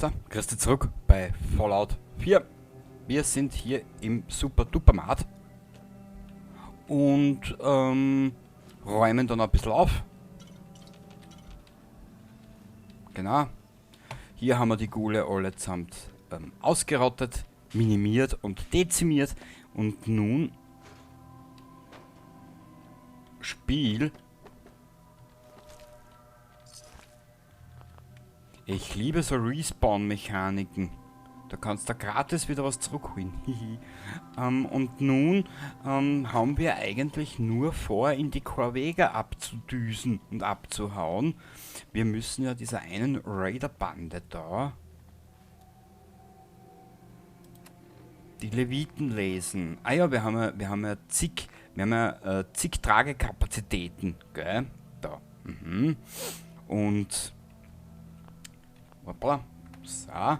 So, grüß dich zurück bei Fallout 4. Wir sind hier im Super Duper Mart und räumen dann ein bisschen auf. Genau. Hier haben wir die Ghule allesamt ausgerottet, minimiert und dezimiert. Und nun Spiel. Ich liebe so Respawn-Mechaniken. Da kannst du gratis wieder was zurückholen. Und nun haben wir eigentlich nur vor, in die Corvega abzudüsen und abzuhauen. Wir müssen ja dieser einen Raider-Bande da die Leviten lesen. Ah ja, wir haben ja zig, wir haben ja zig Tragekapazitäten, gell? Da. Und hoppla. So.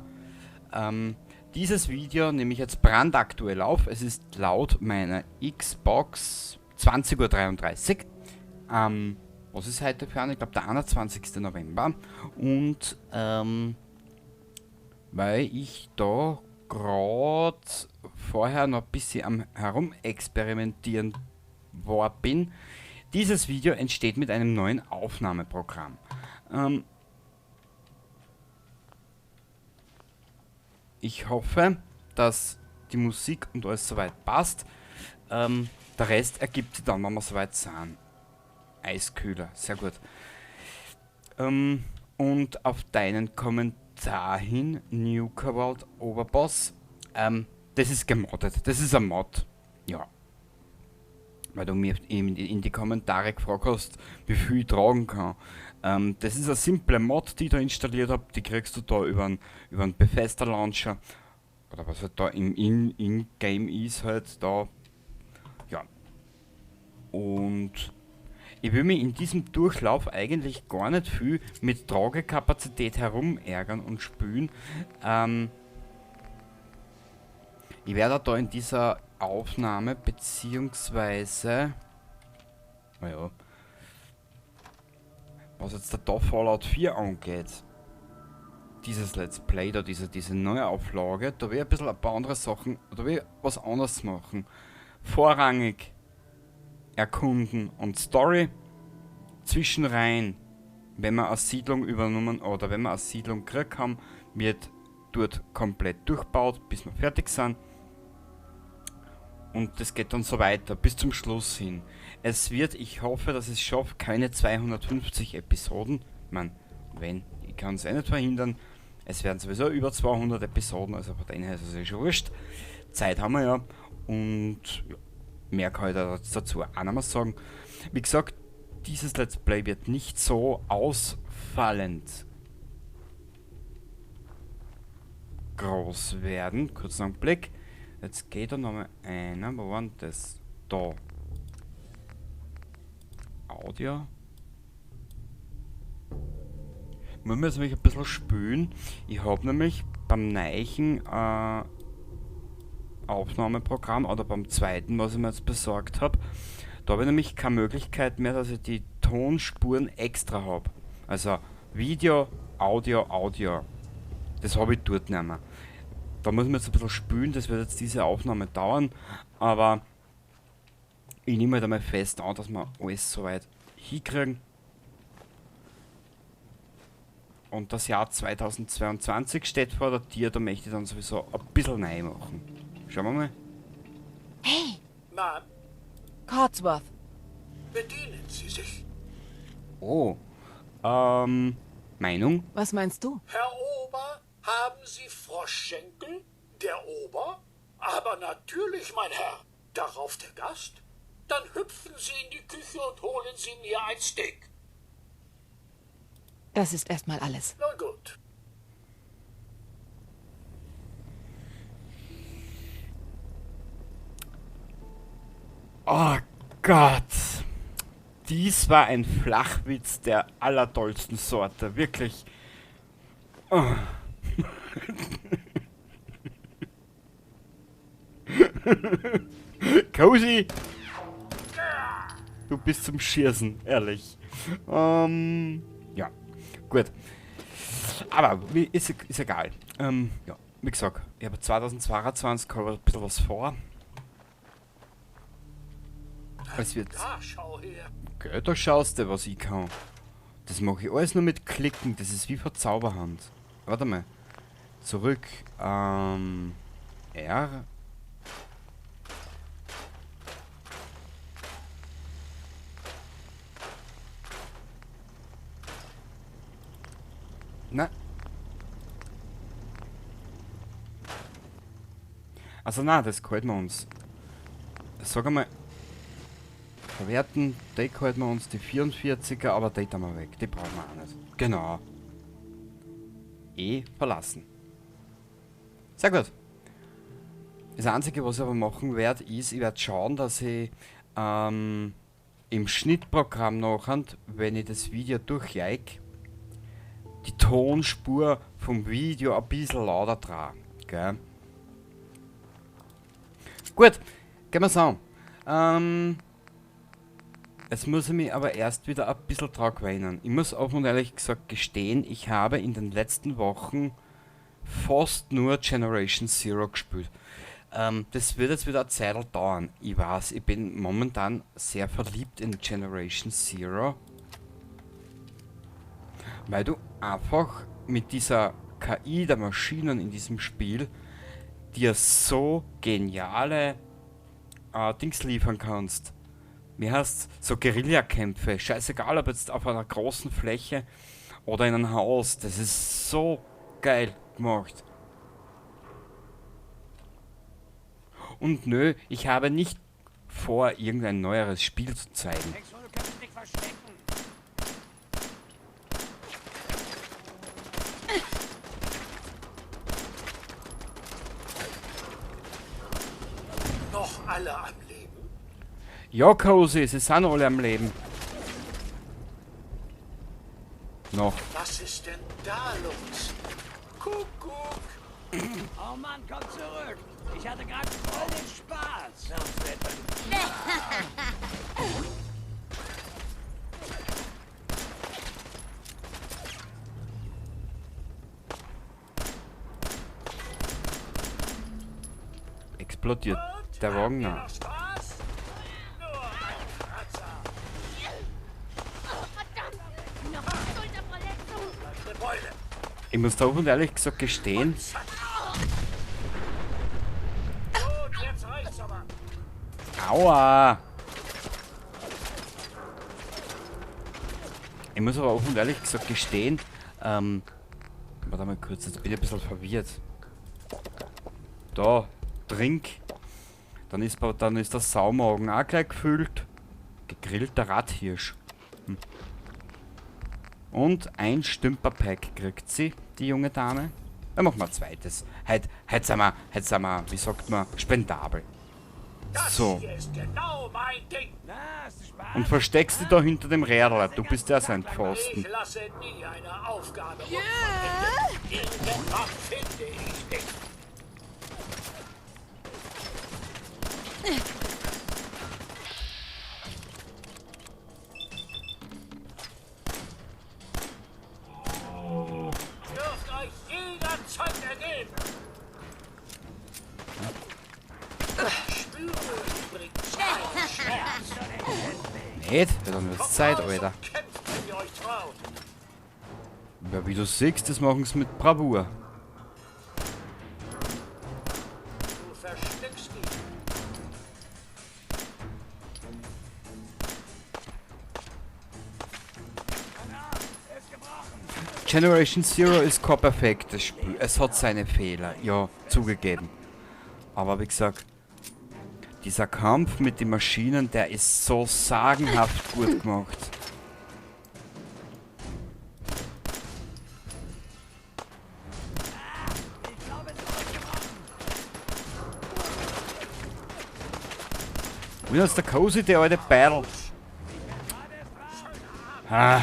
Dieses Video nehme ich jetzt brandaktuell auf. Es ist laut meiner Xbox 20:33 Uhr. Was ist heute für eine? Ich glaub, der 21. November. Und weil ich da grad vorher noch ein bisschen am Herumexperimentieren war bin, dieses Video entsteht mit einem neuen Aufnahmeprogramm. Ich hoffe, dass die Musik und alles soweit passt. Der Rest ergibt sich dann, wenn wir soweit sind. Eiskühler, sehr gut. Und auf deinen Kommentar hin, Nuka World Overboss, das ist gemoddet, das ist ein Mod. Ja. Weil du mir in die Kommentare gefragt hast, wie viel ich tragen kann. Das ist eine simple Mod, die ich da installiert hab. Die kriegst du da über einen Bethesda Launcher. Oder was halt da im In-Game ist halt da. Ja. Und ich will mich in diesem Durchlauf eigentlich gar nicht viel mit Tragekapazität herumärgern und spülen. Ich werde da in dieser Aufnahme beziehungsweise, naja, was jetzt da Fallout 4 angeht, dieses Let's Play da, diese Neuauflage, da will ich ein bisschen ein paar andere Sachen, da will ich was anderes machen. Vorrangig erkunden und Story, zwischenrein, wenn wir eine Siedlung übernommen oder wenn wir eine Siedlung gekriegt haben, wird dort komplett durchgebaut, bis wir fertig sind. Und das geht dann so weiter, bis zum Schluss hin. Es wird, ich hoffe, dass ich es schaffe, keine 250 Episoden. Ich mein, wenn, ich kann es eh nicht verhindern. Es werden sowieso über 200 Episoden, also von daher ist es eh schon wurscht. Zeit haben wir ja. Und ja, mehr kann ich da dazu auch nicht mehr sagen. Wie gesagt, dieses Let's Play wird nicht so ausfallend groß werden. Kurzen Augenblick. Jetzt geht da nochmal einer. Wo war denn das? Da. Audio. Muss mir jetzt nämlich ein bisschen spülen. Ich hab nämlich beim neuen Aufnahmeprogramm oder beim zweiten, was ich mir jetzt besorgt hab, da hab ich nämlich keine Möglichkeit mehr, dass ich die Tonspuren extra hab. Also Video, Audio, Audio. Das hab ich dort nicht mehr. Da muss man jetzt ein bisschen spülen, das wird jetzt diese Aufnahme dauern, aber ich nehme halt einmal fest an, dass wir alles soweit hinkriegen. Und das Jahr 2022 steht vor der Tür, da möchte ich dann sowieso ein bisschen neu machen. Schauen wir mal. Hey! Ma'am. Codsworth. Bedienen Sie sich. Oh. Meinung? Was meinst du? Herr Ober, haben Sie Froschschenkel? Der Ober? Aber natürlich, mein Herr. Darauf der Gast? Dann hüpfen Sie in die Küche und holen Sie mir ein Steak. Das ist erstmal alles. Na gut. Oh Gott. Dies war ein Flachwitz der allertollsten Sorte. Wirklich. Oh. Cozy! Du bist zum Schießen, ehrlich. Ja, gut. Aber ist egal. Ja, wie gesagt, ich habe 2022 ein bisschen was vor. Es wird. Da schau her. Gell, da schaust du, was ich kann. Das mache ich alles nur mit Klicken. Das ist wie von Zauberhand. Warte mal. Zurück. R. Na. Also na, das gefällt mir uns. Sag einmal. Verwerten, die halten wir uns, die 44er, aber die tun wir weg. Die brauchen wir auch nicht. Genau. E verlassen. Sehr gut. Das Einzige, was ich aber machen werde, ist, ich werde schauen, dass ich im Schnittprogramm nachher, wenn ich das Video durchjeig, die Tonspur vom Video ein bisschen lauter dran. Gell? Gut, gehen wir's an. Jetzt muss ich mich aber erst wieder ein bisschen dran gewöhnen. Ich muss offen und ehrlich gesagt gestehen, ich habe in den letzten Wochen fast nur Generation Zero gespielt. Das wird jetzt wieder eine Zeit dauern. Ich weiß, ich bin momentan sehr verliebt in Generation Zero. Weil du einfach mit dieser KI der Maschinen in diesem Spiel dir so geniale Dings liefern kannst. Wie heißt's? So Guerillakämpfe. Scheißegal, ob jetzt auf einer großen Fläche oder in einem Haus. Das ist so geil gemacht. Und nö, ich habe nicht vor, irgendein neueres Spiel zu zeigen. Denkst du, du kannst dich verstecken? Noch alle am Leben? Ja, Cozy, sie sind alle am Leben. Noch. Was ist denn da los? Kuckuck! Oh Mann, komm zurück! Ich hatte gerade voll den Spaß. Explodiert der Wagen nach. Spaß? Nur ein Kratzer. Oh, verdammt! Noch eine Schulterverletzung! Eine Beule. Ich muss da offen und ehrlich gesagt gestehen. Zack. Gut, jetzt reicht's aber. Aua! Ich muss aber offen und ehrlich gesagt gestehen, warte mal kurz, jetzt bin ich ein bisschen verwirrt. Da, trink. Dann ist der Saumagen auch gleich gefüllt. Gegrillter Radhirsch. Und ein Stümperpack kriegt sie, die junge Dame. Dann machen wir ein zweites. Heut sind wir, wie sagt man, spendabel. Das So. hier ist genau mein Ding. Na, hast du Spaß? Und versteckst dich da hinter dem Rädler. Du bist ja sein Pfosten. Ich lasse nie eine Aufgabe unvollendet. Irgendwann finde ich dich. Dürft euch jederzeit ergeben. Spüre übrigens keinen Schmerz. Nicht? Ja, dann wird's Zeit, Kommt raus Alter. und kämpft, wenn ihr euch traut. Ja, wie du siehst, das machen sie mit Bravour. Du versteckst dich. Generation Zero ist kein perfektes Spiel. Es hat seine Fehler, ja, zugegeben. Aber wie gesagt, dieser Kampf mit den Maschinen, der ist so sagenhaft gut gemacht. Und jetzt der Cozy, der alte Beidel. Ah.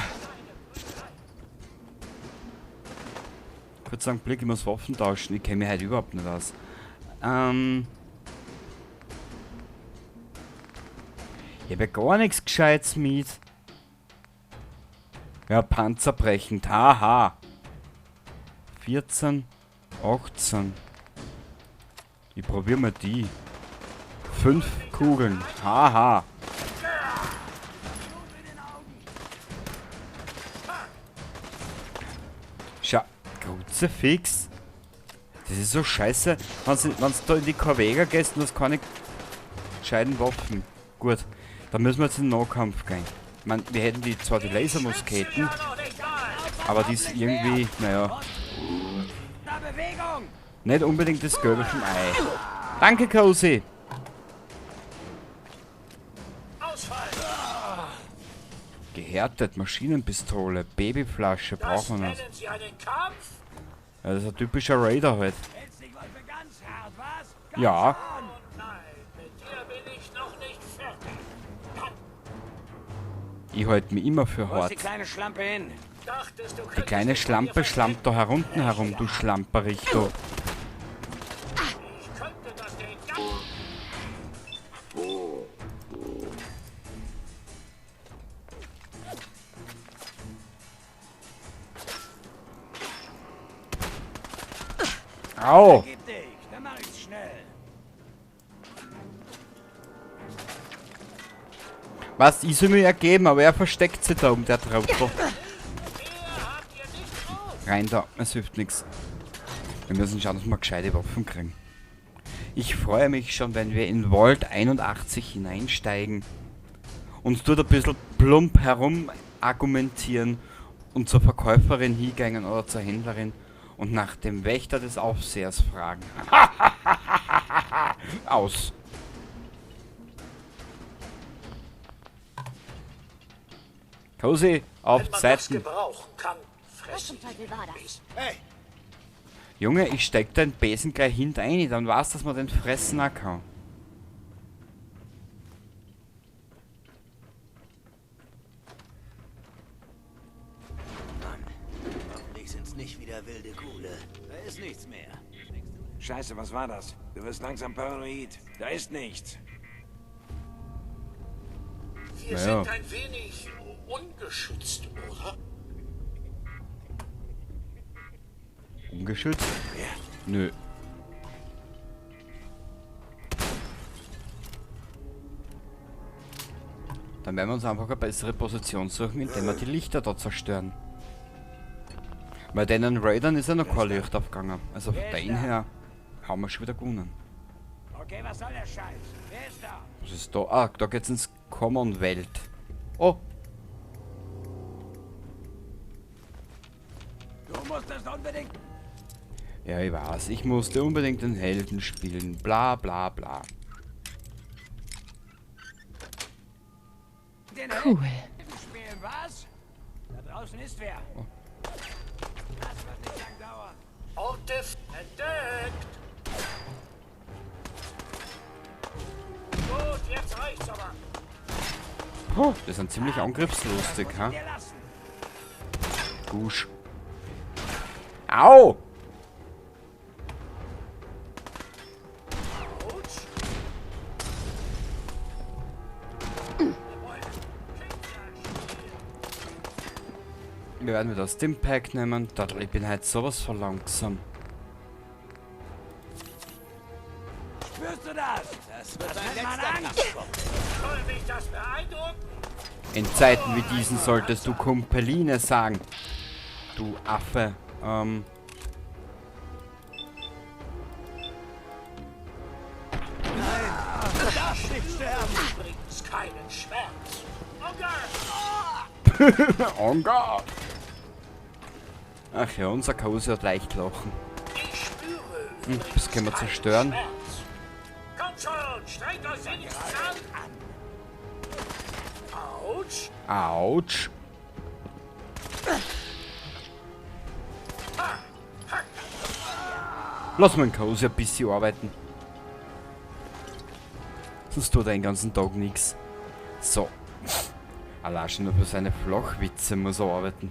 Kurz einen Blick, ich muss Waffen tauschen. Ich kenn mich heute überhaupt nicht aus. Ich hab ja gar nichts Gescheites mit. Ja, panzerbrechend. Haha. 14, 18. Ich probier mal die. 5 Kugeln. Haha. Schau, Kruzifix. Das ist so scheiße, wenn's da in die Corvega gehst und hast keine gescheiten Waffen. Gut, dann müssen wir jetzt in den Nahkampf gehen. Ich mein, wir hätten die zwar die Lasermusketen, aber die ist irgendwie, naja, nicht unbedingt das Gelbe vom Ei. Danke, Cozy! Gehärtet, Maschinenpistole, Babyflasche, brauchen wir nicht. Ja, das ist ein typischer Raider halt. Ja. Ich halte mich immer für hart. Die kleine Schlampe hin? Die kleine Schlampe schlampt da herunten herum, du Schlamperich, du. Au! Gib dich, dann mach ich's schnell. Was, ich soll mir ergeben, aber er versteckt sich da um der Trottel. Rein da, es hilft nix. Wir müssen schauen, dass wir gescheite Waffen kriegen. Ich freue mich schon, wenn wir in Vault 81 hineinsteigen und dort ein bisschen plump herum argumentieren und zur Verkäuferin hingehen oder zur Händlerin und nach dem Wächter des Aufsehers fragen. Aus. Cozy, auf Wenn man das Zeiten. gebrauchen kann, Was fressen zum Teufel war das? Hey, Junge, ich steck deinen Besen gleich hinten rein, dann weißt, dass man den fressen auch kann. Mann, hoffentlich sind's nicht wieder wilde Ghule. Da ist nichts mehr. Scheiße, was war das? Du wirst langsam paranoid. Da ist nichts. wir Naja. sind ein wenig ungeschützt, oder? Ungeschützt? Nö. Dann werden wir uns einfach eine bessere Position suchen, indem wir die Lichter da zerstören. Bei den Raidern ist ja noch kein Licht aufgegangen. Also von dem her haben wir schon wieder gewonnen. Okay, was soll der Scheiß? Wer ist da? Was ist da? Ah, da geht's ins Commonwealth. Oh! Du musst das unbedingt... Ja, ich weiß. Ich musste unbedingt den Helden spielen. Bla bla bla. Den Cool. Helden spielen, was? Da draußen ist wer. Oh. Das wird nicht lang dauern. Orte entdeckt. Gut, jetzt reicht's aber. Puh, das sind ziemlich angriffslustig, ha? Dir lassen. Gusch. Au! Autsch. Wir werden wieder das Stimpack nehmen. Dadl, ich bin halt sowas von langsam. Spürst du das? Das wird Das dein nennt man letzter Angst. Kampf. Soll mich das beeindrucken? In Zeiten wie diesen solltest du Kumpeline sagen. Du Affe. Nein, du darfst nicht sterben. Übrigens keinen Schmerz. En garde! En garde! Ach ja, unser Cozy hat leicht lachen. Ich spüre Das können wir keinen zerstören. Schmerz. Kommt schon, strengt euch wenigstens an. Autsch. Autsch. Lass mal den Cozy ein bisschen arbeiten. Sonst tut er den ganzen Tag nix. So. Allein schon nur für seine Flachwitze muss er arbeiten.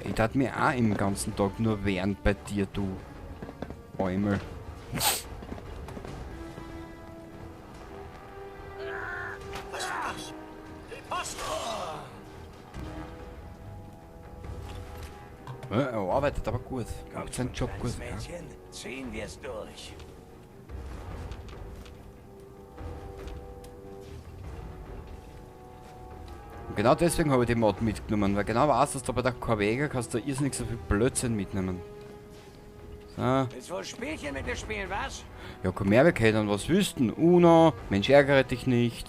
Ich tat mir auch im ganzen Tag nur wehren bei dir, du Eumel. Ja, er arbeitet aber gut. Macht seinen Job gut. Kleines Mädchen, ziehen wir's durch. Und genau deswegen habe ich die Mod mitgenommen, weil genau weiß, dass du bei der Corvega kannst du irrsinnig so viel Blödsinn mitnehmen. So. Willst wohl Spielchen mit mir spielen, was? Ja, komm her, wir können was wüssten. Uno, Mensch ärgere dich nicht.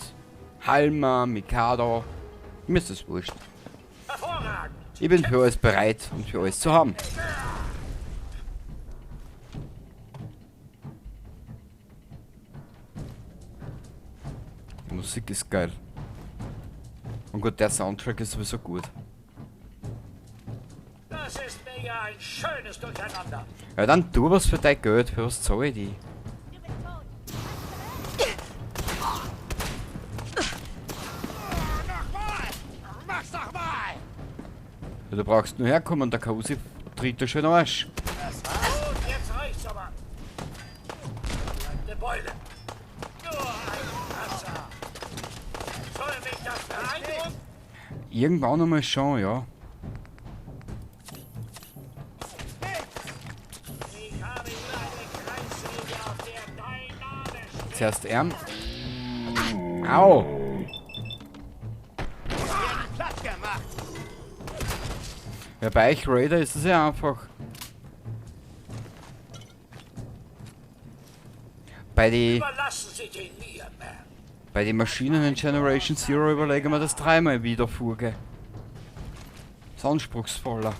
Halma, Mikado. Mir ist das wurscht. Hervorragend. Ich bin für alles bereit und für alles zu haben. Die Musik ist geil. Und gut, der Soundtrack ist sowieso gut. Das ist mir ja ein schönes Durcheinander. Ja, dann tu was für dein Geld, für was zahle ich die? Du bist tot. Mach's doch mal! Ja, du brauchst nur herkommen, der Kausi tritt dir schon Arsch. Gut, jetzt reicht's aber. Bleibt eine Beule. Nur ein Kratzer. Soll mich das beeindrucken? Irgendwann einmal schon, ja. Ich habe hier eine Kreissäge, auf der dein Name steht. Zuerst er. Au! Platt gemacht. Ja, bei euch Raider ist es ja einfach. Bei die, Überlassen Sie den mir, Ma'am. bei den Maschinen in Generation Zero überlegen wir das dreimal wieder Fuge. Ist anspruchsvoller.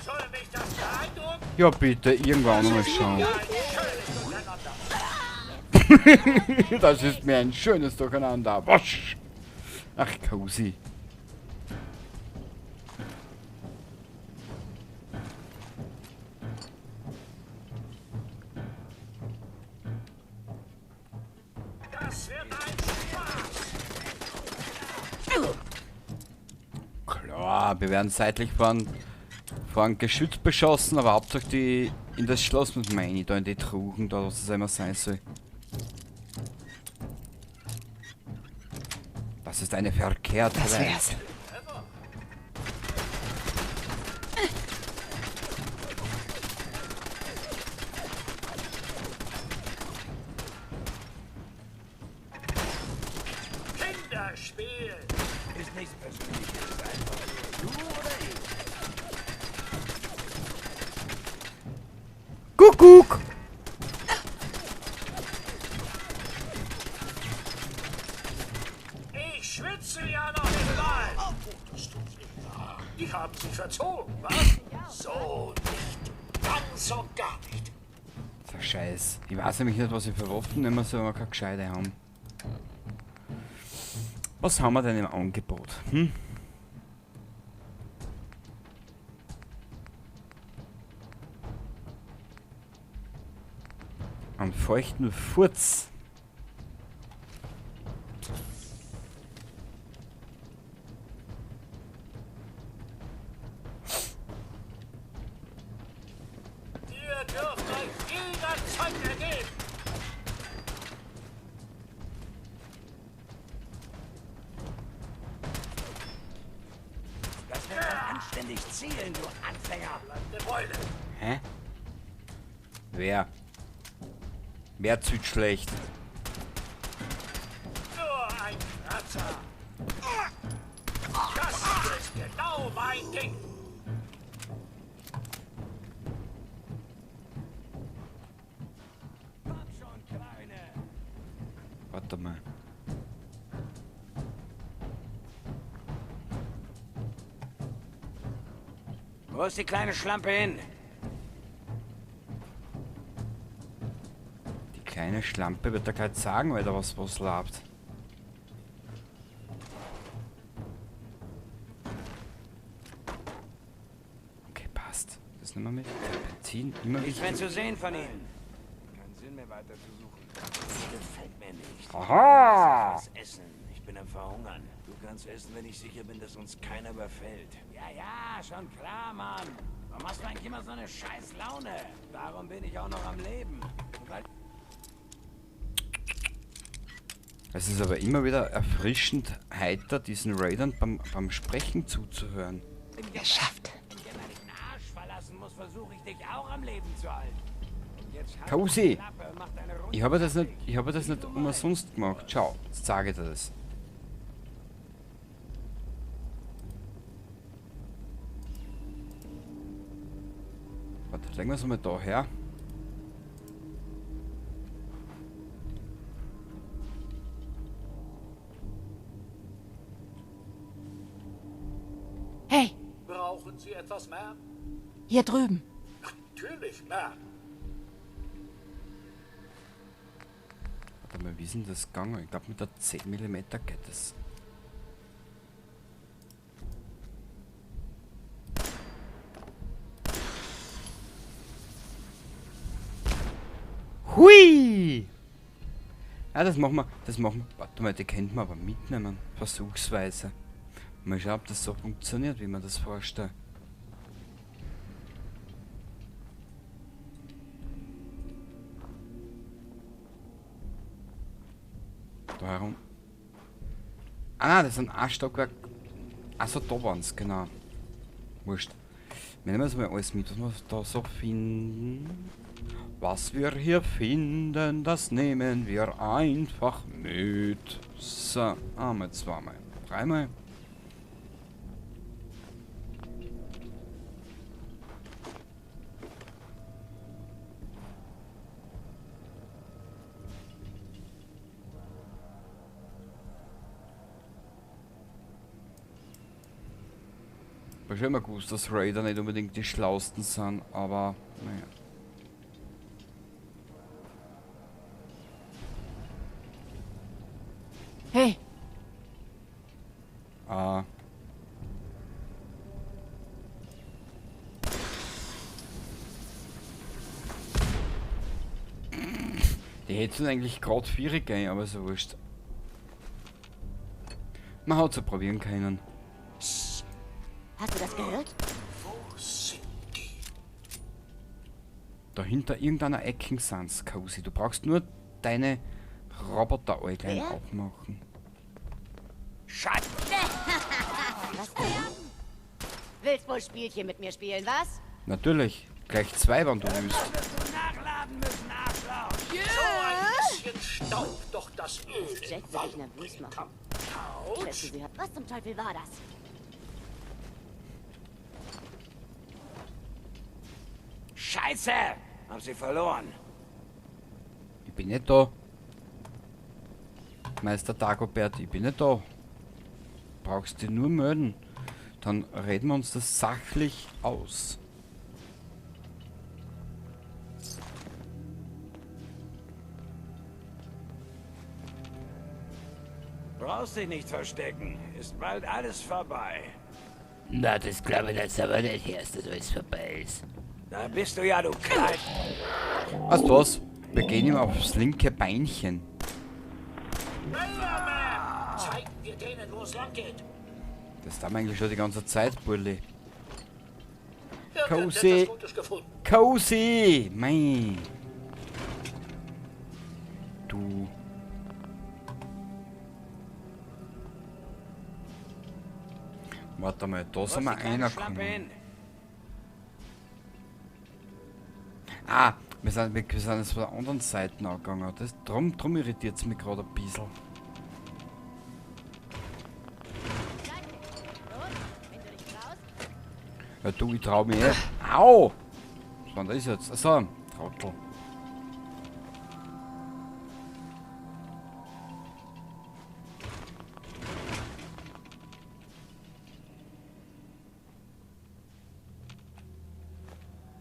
Soll mich das beeindrucken? Ja bitte, irgendwann einmal schauen. Ja, ein schönes Durcheinander. Das ist mir ein schönes Durcheinander. Wasch! Ach, Cozy. Das wird ein Spaß. Klar, wir werden seitlich von Geschütz beschossen, aber Hauptsache die in das Schloss mit meine, da in die Truhen, da was es immer sein soll. Das ist eine verkehrte Das Welt. wär's. Kinderspiel. Ist nichts Persönliches, einfach nur du oder ich. Kuckuck! Ich schwitze ja noch nicht mal. Oh, das tut nicht wahr. Die haben sich verzogen, was? So nicht. Ganz und gar nicht. Das ist ein Scheiß. Ich weiß nämlich nicht, was ich für Waffen nehmen soll, wenn wir keine gescheite haben. Was haben wir denn im Angebot? Hm? Am feuchten Furz. Ihr dürft euch jederzeit ergeben. Das nennt man anständig zielen, du Anfänger. Bleibt eine Beule. Hä? Wer? Wer zieht schlecht? Nur ein Kratzer. Das ist genau mein Ding. Komm schon, Kleine. Warte mal. Wo ist die kleine Schlampe hin? Die kleine Schlampe wird da gerade sagen, weil da was labt. Okay, passt. Das nehmen wir mit. Terpentin, immer Nichts mehr wichtig. zu sehen von ihnen. Keinen Sinn mehr weiter zu suchen. Das gefällt mir nicht. Aha! Was essen. bin am Verhungern. Du kannst essen, wenn ich sicher bin, dass uns keiner überfällt. Ja, ja, schon klar, Mann. Warum hast du eigentlich immer so eine scheiß Laune? Darum bin ich auch noch am Leben. Es ist aber immer wieder erfrischend, heiter diesen Raidern beim Sprechen zuzuhören. Geschafft. Cozy! Ich habe das nicht umsonst gemacht. Schau, jetzt zeige ich dir das. Warte, legen wir es mal da her. Hey! Brauchen Sie etwas, Ma'am? Hier drüben. Natürlich, Ma'am. Warte mal, wie ist denn das gegangen? Ich glaub, mit der 10 Millimeter geht das. Hui! Ja, das machen wir. Das machen wir. Warte mal, die könnten wir aber mitnehmen. Versuchsweise. Mal schauen, ob das so funktioniert, wie man das vorstellt. Da herum. Ah nein, das sind ein Stockwerk. Achso, da waren's, genau. Wurscht. Wir nehmen jetzt mal alles mit, was wir da so finden. Was wir hier finden, das nehmen wir einfach mit. So, einmal, zweimal, dreimal. Ich hab schon immer gewusst, dass Raider nicht unbedingt die schlausten sind, aber naja. Hey! Ah. Die hätten eigentlich grad 4 gegeben, aber so wurscht. Man hat's ja probieren können. Psst. Hast du das gehört? Wo sind die? Da hinter irgendeiner Ecke sind's, Cozy. Du brauchst nur deine Roboteräuglein Wer? aufmachen. Scheiße! Was denn? Willst wohl Spielchen mit mir spielen, was? Natürlich. Gleich 2, wenn du willst. Wirst du nachladen müssen, Arschloch! So ein bisschen Staub, doch das Öl in Jack wird dich Wallung nervös bringen machen. kann. Autsch. Schätze, sie hat. Was zum Teufel war das? Scheiße! Hab sie verloren. Ich bin nicht da. Meister Dagobert, ich bin nicht da. Brauchst dich nur melden. Dann reden wir uns das sachlich aus. Brauchst dich nicht verstecken. Ist bald alles vorbei. Na, das glaube ich jetzt aber nicht erst, dass alles vorbei ist. Da bist du ja, du Kleid. Weißt du was? Wir gehen ihm aufs linke Beinchen. Raiderman! Zeigen wir denen, wo es lang geht. Das haben wir eigentlich schon die ganze Zeit, Bulli. Irgendetwas Cozy. Gutes gefunden. Cozy! Mei. Du. Warte mal, da sind wir die kleine einer Schlampe gekommen. hin? Ah, wir sind jetzt von der anderen Seite angegangen. Drum irritiert's mich gerade ein bisschen. Ja du, ich trau mich eh. Au! Was war denn das jetzt? Achso, Trottel.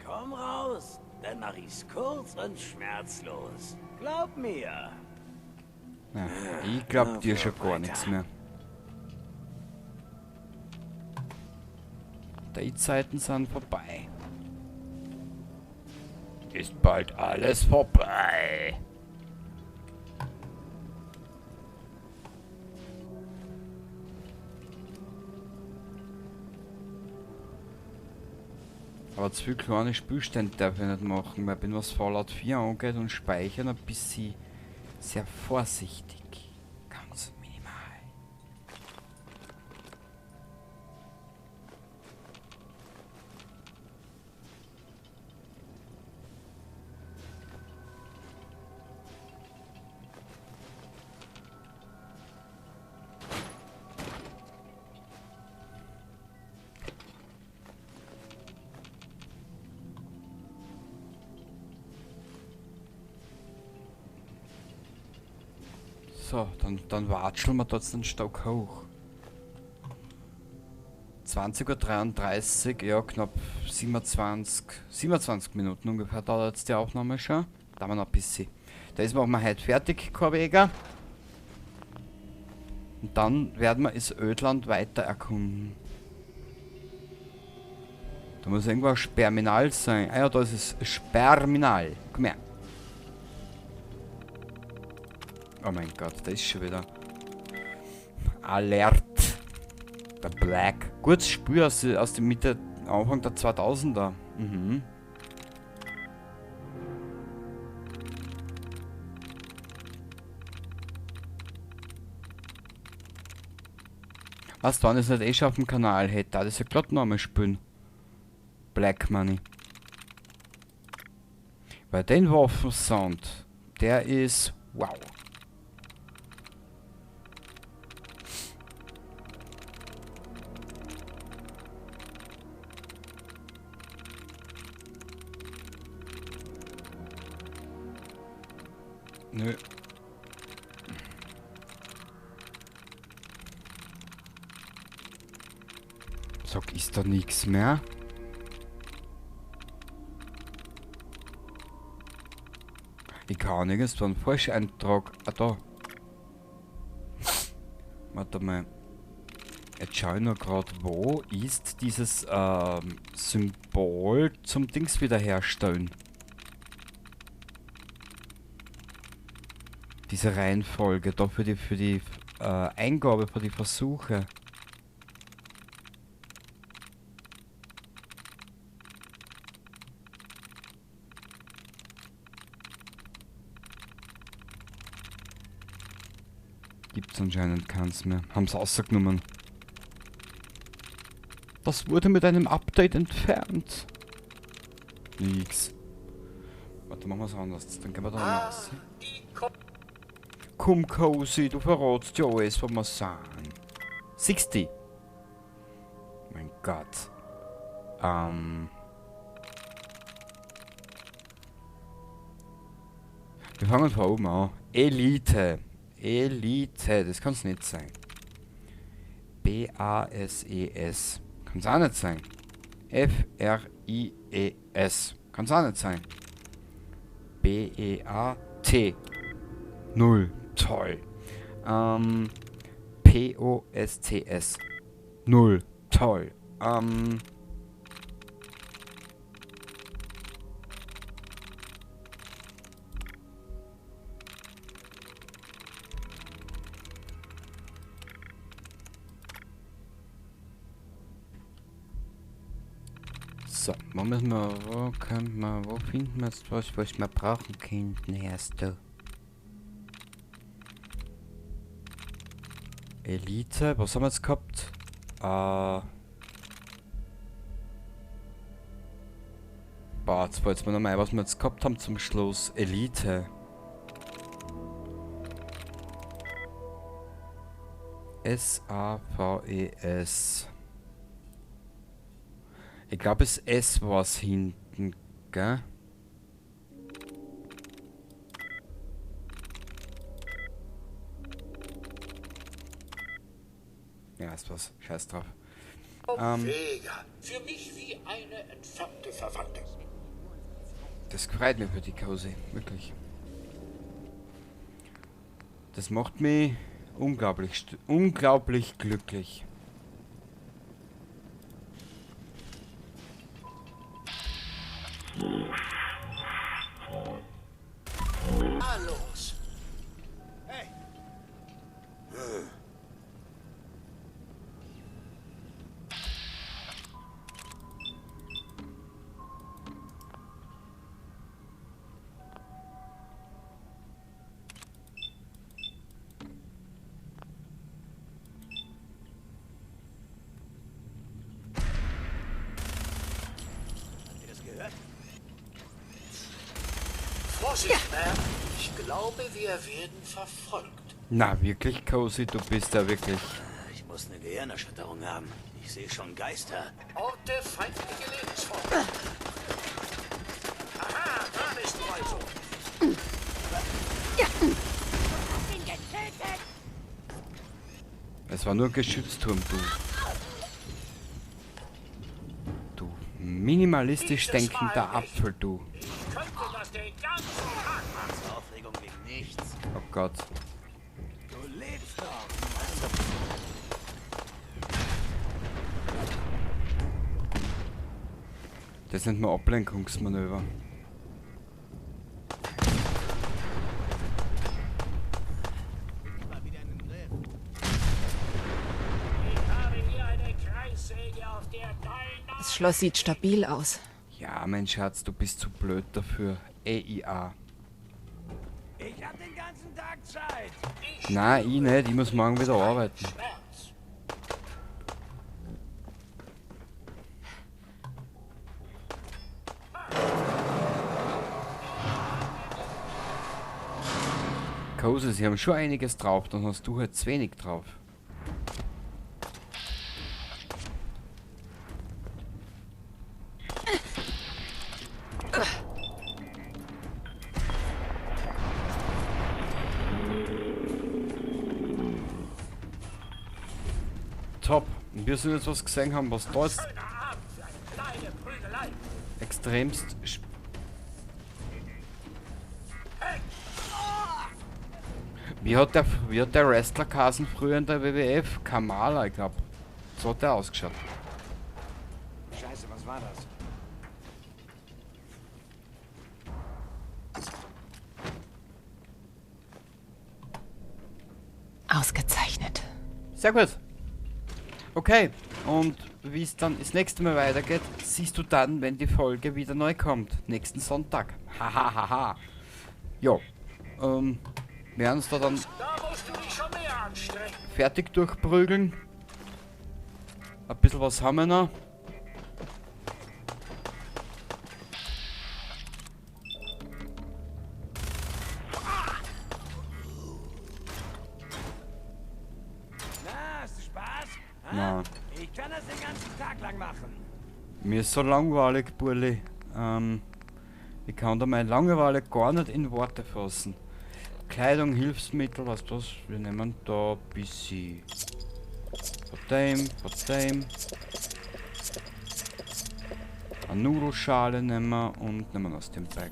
Komm raus, dann mach ich's kurz und schmerzlos. Glaub mir. Ja, ich glaub dir Na, schon gar weiter. nichts mehr. Die Zeiten sind vorbei. Ist bald alles vorbei. Aber zu viel kleine Spielstände darf ich nicht machen, weil ich bin, was Fallout 4 angeht und Speichern, ein bisschen sehr vorsichtig. Ganz minimal. So, dann watscheln wir dort den Stock hoch. 20:33 Uhr, ja, knapp 27 Minuten ungefähr dauert jetzt die Aufnahme schon. Da haben wir noch ein bisschen. Da ist machen wir heute fertig, Korvega. Und dann werden wir das Ödland weiter erkunden. Da muss irgendwo ein Sperminal sein. Ah ja, da ist es. Sperminal. Komm her. Oh mein Gott, da ist schon wieder. Alert. Der Black. Gutes Spiel aus der Mitte, Anfang der 2000er. Mhm. Was, wenn ich es nicht eh schon auf dem Kanal hätte, da ist ja glatt noch einmal spielen. Black Money. Bei den Waffensound, der ist wow. Nö. Sag, ist da nix mehr? Ich kann nirgends einen Falscheintrag. Ah, da. Warte mal. Jetzt schau ich nur grad, wo ist dieses Symbol zum Dings wiederherstellen? Diese Reihenfolge da für die Eingabe, für die Versuche. Gibt's anscheinend keins mehr. Haben's rausgenommen. Das wurde mit einem Update entfernt. Nix. Warte, machen wir's anders. Dann gehen wir da noch raus. Komm, Cozy, du verratst ja alles, was wir sagen. 60. Mein Gott. Wir fangen von oben an. Elite. Elite, das kann's nicht sein. B-A-S-E-S. Kann's auch nicht sein. F-R-I-E-S. Kann's auch nicht sein. B-E-A-T. 0. Toll. P-O-S-T-S. 0. Toll. So, wo müssen wir, wo können wir, wo finden wir jetzt was, was wir brauchen könnten, erst du? Elite, was haben wir jetzt gehabt? Boah, jetzt fällt's mir noch mal ein, was wir jetzt gehabt haben zum Schluss. Elite. S A V E S. Ich glaub, es S war's hinten, gell? Ja, ist was. Scheiß drauf. Vega, für mich wie eine entfernte Verwandte. Das freut mich für die Cozy, wirklich. Das macht mich unglaublich glücklich. Los. Hey. Vorsicht, Ma'am. Ich glaube, wir werden verfolgt. Na, wirklich, Cozy, du bist da wirklich. Ich muss eine Gehirnerschütterung haben. Ich sehe schon Geister. Orte feindliche Lebensformen. Aha, da bist du also. Es war nur ein Geschützturm, du. Du minimalistisch denkender Apfel, du. Ich könnte das den ganzen Tag machen. Aufregung wegen nichts. Oh Gott. Du lebst doch. Das nennt man Ablenkungsmanöver. Mal wieder in den Griff. Ich habe hier eine Kreissäge, auf der dein Name Das Schloss sieht stabil aus. Ja, mein Schatz, du bist zu blöd dafür. EIA. Ich hab den ganzen Tag Zeit. Na, ich nicht. Ich muss morgen wieder arbeiten. Schmerz. Cozy, sie haben schon einiges drauf, dann hast du halt zu wenig drauf. Top. Und wir sind jetzt was gesehen haben, was da jetzt Schöner Abend für eine kleine Prügelei. extremst Wie hat der Wrestler geheißen früher in der WWF? Kamala, ich glaub. So hat der ausgeschaut. Scheiße, was war das? Ausgezeichnet. Sehr gut. Okay, und wie es dann das nächste Mal weitergeht, siehst du dann, wenn die Folge wieder neu kommt. Nächsten Sonntag. Hahaha. Jo. Wir werden uns da dann Da musst du dich schon mehr anstrengen. fertig durchprügeln. Ein bisschen was haben wir noch. Na, hast du Spaß? Ha? Na. Ich kann das den ganzen Tag lang machen. Mir ist so langweilig, Burli. Ich kann da meine Langeweile gar nicht in Worte fassen. Kleidung, Hilfsmittel, was das? Wir nehmen da ein bisschen. Von dem, von dem. Eine Nudelschale nehmen wir und nehmen wir aus dem Bag.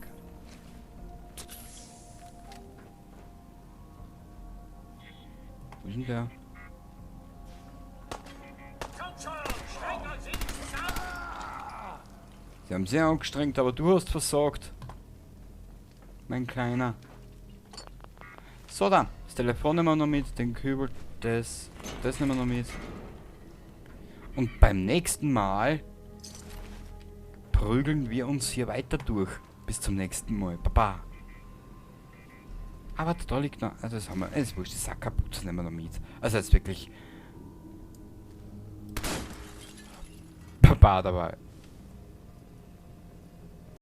Wo ist denn der? Kommt schon, strengt euch wenigstens an. Sie haben sehr angestrengt, aber du hast versagt. Mein Kleiner. So, da. Das Telefon nehmen wir noch mit, den Kübel, das nehmen wir noch mit. Und beim nächsten Mal prügeln wir uns hier weiter durch. Bis zum nächsten Mal. Baba. Ah, warte, da liegt noch. Ah, das haben wir. Das ist wurscht, das Sack kaputt, nehmen wir noch mit. Also jetzt wirklich. Baba dabei.